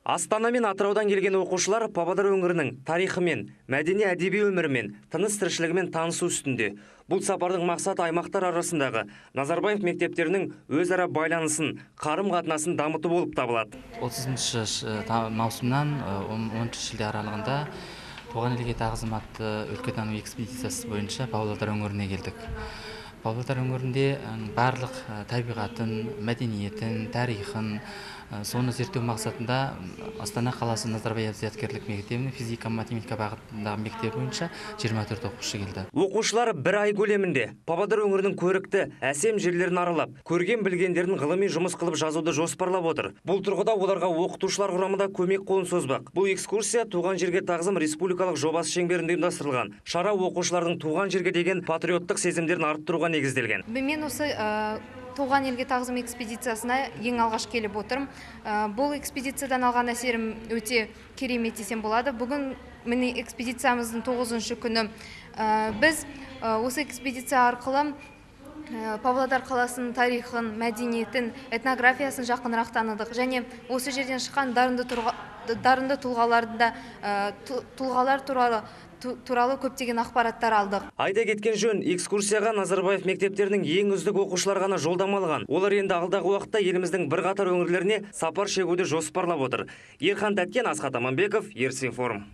Астана мен Атыраудан келген оқушылар Павлодар өңірінің тарихымен, мәдени әдеби өмірімен, тыныс тіршілігімен танысу үстінде. Бұл сапардың мақсаты аймақтар арасындағы Назарбаев мектептерінің өзара байланысын, қарым-қатынасын дамыту болып табылады. 30 маусымнан 10 шілде аралығында туған елге тағзым атты өлкетану экспедициясы бойынша Павлодар өңіріне келдік. Павлодар өңірінде барлық табиғатын, мәдениетін, тарихын, соны зерттеу мақсатында Астана қаласы Назарбаев зияткерлік мектебінің физика математика бағытындағы мектебі бойынша 24 оқушы келді. Оқушылар бір ай көлемінде Павлодар өңірінің көрікті, әсем жерлерін аралап, көрген білгендерін ғылыми жұмыс қылып жазуды жоспарлап отыр. Бұл тұрғыда оларға оқытушылар құрамында көмек қолын созбақ. Бұл экскурсия туған жерге тағзым республикалық жобасы шеңберінде ұйымдастырылған. Шара оқушылардың туған жерге деген патриоттық сезімдерін арттыруға негізделген. Мен осы туған елге тағзым экспедициясына ең алғаш келіп отырмын. Бұл экспедициядан алған әсерім өте керемет десем болады. Бүгін міне экспедициямыздың 9-шы күні. Біз осы экспедиция арқылы Павлодар қаласының тарихын, мәдениетін, этнографиясын жақынырақ таныдық. Және осы жерден шыққан дарынды тұлғалар туралы көптеген ақпараттар алдық. Айта кеткен жөн, экскурсияға Назарбаев мектептерінің ең үздік оқушылары ғана жолдама алған. Олар енді алдағы уақытта еліміздің бірқатар өңірлеріне сапар шегуді жоспарлап отыр. Ерхан Тәткен, Асхат Аманбеков, Ертіс Информ.